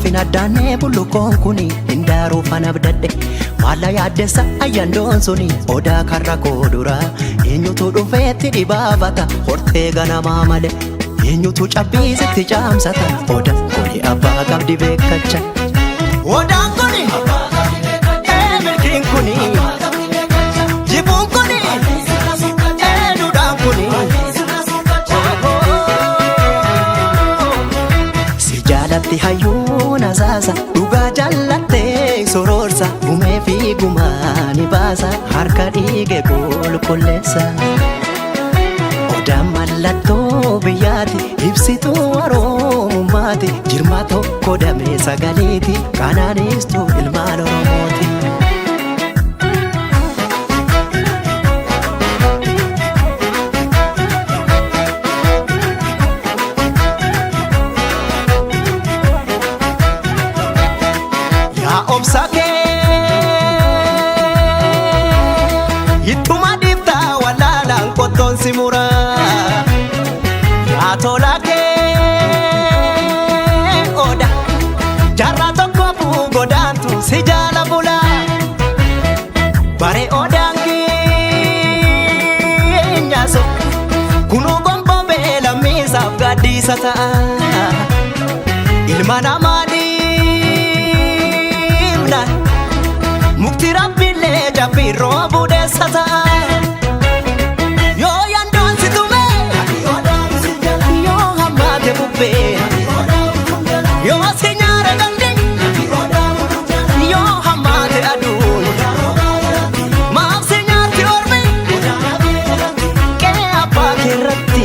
Naafin addaannee bullukoon kuni hindaaruu fana abdadhe maalla yaaddessa ayyandoon suni odaa karra koo dura eenyutu dhufeetti dhibaafata hortee ganamaa malee eenyutu cabbiisitti caamsata odaan kuni abbaa qabdi beekacha. Odaan kuni milkiin kuni jibuun kuni duudhaan kuni. Si jaalatti hayyuun asaasa dhugaa jallattee sororsa gumee fi gumaa ni baasa harka dhiige qulqulleessa. Odaan mallattoo biyyaati ibsituu oromummaati jirma tokko damee sagaleeti kanaanistuu ilmaan oromooti. Yaa obsa kee ittuma dhiiftaa wallaalaan qottoon si muraa. Yaa tola kee oda jaarraa tokko godaantu si jaala bulaa. Bare odaan keenyaaso kunuu gonbobee lammiisaaf gaaddiisa ta'a. Ilma namaa dhiibna mukti rabbiillee jabbii roobuu deessa ta'a. Yoo yandoon si tume yoo hammaate bubbee yoo si nyaara galli yoo hammaate aduun maaf si nyaatti ormi qe'ee abbaa keerratti.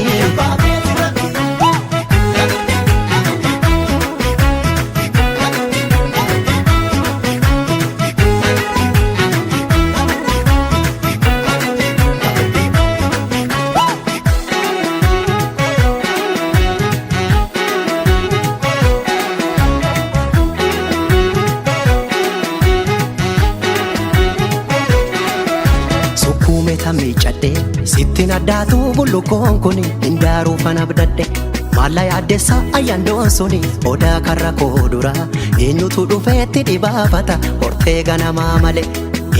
Sukkuume tamii cadhee sittiin addaatu bullukoon kuni hindaaruu fana abdadhe maalla yaaddessa ayyandoon suni odaa karra koo dura eenyutu dhufeetti dhibaafata hortee ganamaa malee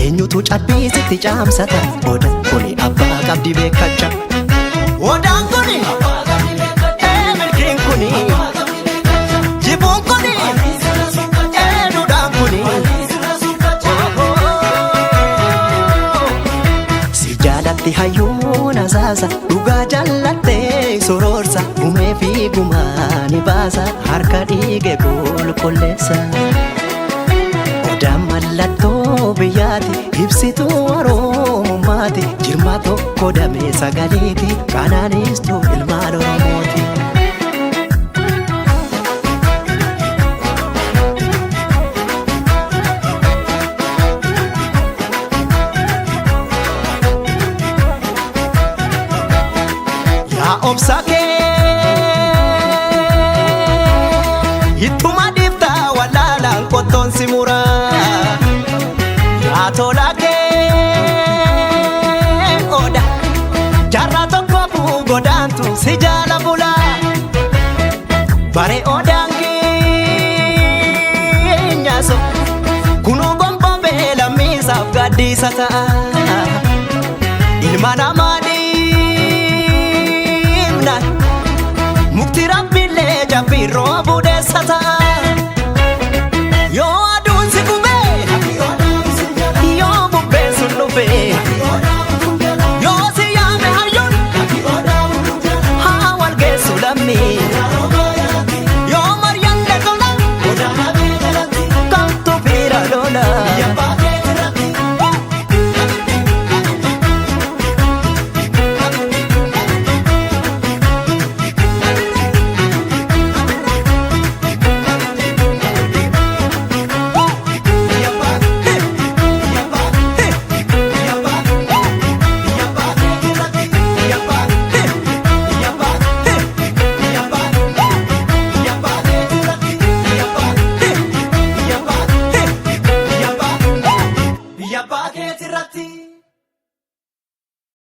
eenyutu cabbiisitti caamsata odaan kuni abbaa qabdi beekacha. Odaan kuni milkiin kuni jibuun kuni duudhaan kuni. Si jaalatti hayyuun asaasa dhugaa jallattee sororsa gumee fi gumaa ni baasa harka dhiige qulqulleessa. Odaan mallattoo biyyaati ibsituu oromummaati jirma tokko damee sagaleeti kanaanistuu ilmaan oromooti. Yaa obsa kee ittuma dhiiftaa wallaalaan qottoon si muraa. Yaa tola kee oda jaarraa tokko godaantu si jaala bulaa. Bare odaan keenyaaso kunuu gonbobee lammiisaaf gaaddiisa ta'a. Ilma namaa.